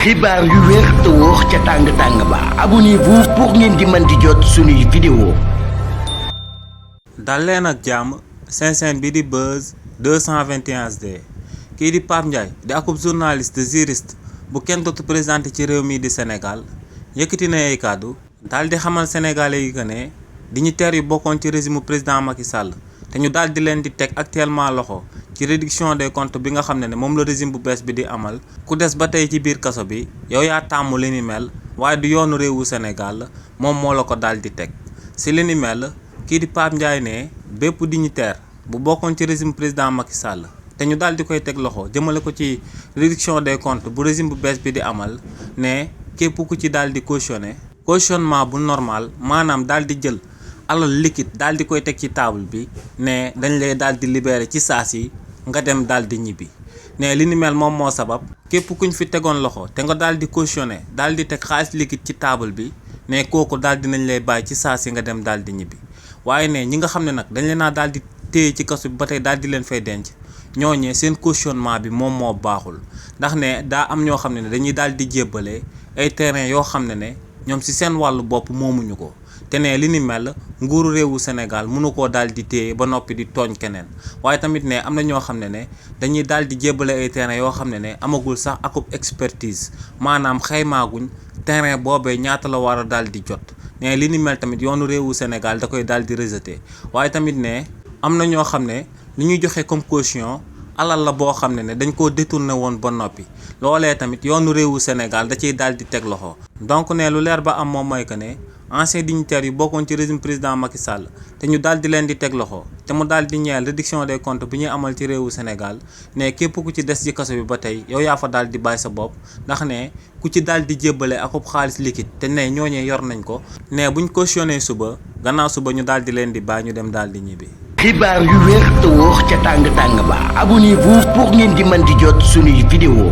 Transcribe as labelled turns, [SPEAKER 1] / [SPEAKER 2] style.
[SPEAKER 1] xibaar yu wér te wóor ca tàng-tàng ba abonnez-vous pour ngeen di mën di jot suñuy vidéo.
[SPEAKER 2] dal leen ak jàmm seen chaîne bi di Buzz 221 HD kii di Pape Ndiaye di akub journaliste juriste bu kenn dootu présenté ci réew mi di Sénégal yëkkati na ay kàddu daal di xamal sénégalais yi que ne dignitaires yu bokkoon ci régime président Macky Sall te ñu daal di leen di teg actuellement loxo ci réduction des comptes bi nga xam ne moom la régime bu bees bi di amal ku des ba tey ci biir kaso bi yow yaa tàmm li ni mel waaye du yoonu réewu Sénégal moom moo la ko daal di teg si li ni mel kii di Pape Ndiaye ne bépp dignitaire bu bokkoon ci régime président Macky Sall te ñu daal di koy teg loxo jëmale ko ci réduction des comptes bu régime bu bees bi di amal ne képp ku ci daal di cautionnement bu normal maanaam daal di jël alal liquide daal di koy teg ci table bi ne dañ lay daal di libéré ci saa si nga dem daal di ñibbi ne li ni mel moom moo sabab képp kuñ fi tegoon loxo te nga daal di cautionné daal di teg xaalis liquide ci table bi ne kooku daal dinañ lay bàyyi ci saa si nga dem daal di ñibbi waaye ne ñi nga xam ne nag dañ leen naa daal di téye ci kaso bi ba tey daal di leen fay denc ñooñee seen cautionnement bi moom moo baaxul ndax ne daa am ñoo xam ne dañuy daal di jébbale ay terrain yoo xam ne ñoom ci seen wàllu bopp moomuñu ko te ne li ni mel nguuru réewu Sénégal mënu koo daal di téye ba noppi di tooñ keneen waaye tamit ne am na ñoo xam ne dañuy daal di jébbale ay terrain yoo xam ne amagul sax akub expertise maanaam xaymaaguñ terrain boobee ñaata la war a daal di jot ne li ni mel tamit yoonu réewu Sénégal da koy daal di rejeté waaye tamit ne am na ñoo xam ne li ñuy joxe comme caution alal la boo xam ne dañ koo détourné woon ba noppi loolee tamit yoonu réewu Sénégal da ciy daal di teg loxo donc ne lu leer ba am moom mooy que ne anciens dignitaires yu bokkoon ci régime président Macky Sall te ñu daal di leen di teg loxo te mu daal di ñeel réduction des comptes bi ñuy amal ci réewu Sénégal ne képp ku ci des ci kaso bi ba tey yow yaa fa daal di bàyyi sa bopp ndax ne ku ci daal di jébbale akub xaalis liquide te ne ñooñee yor nañ ko ne buñ cautionné suba gannaaw suba ñu daal di leen di bàyyi ñu dem daal di ñibbi.
[SPEAKER 1] xibaar yu wér te wóor ca tàng-tàng ba abonnez-vous pour ngeen di mën di jot suñuy vidéo.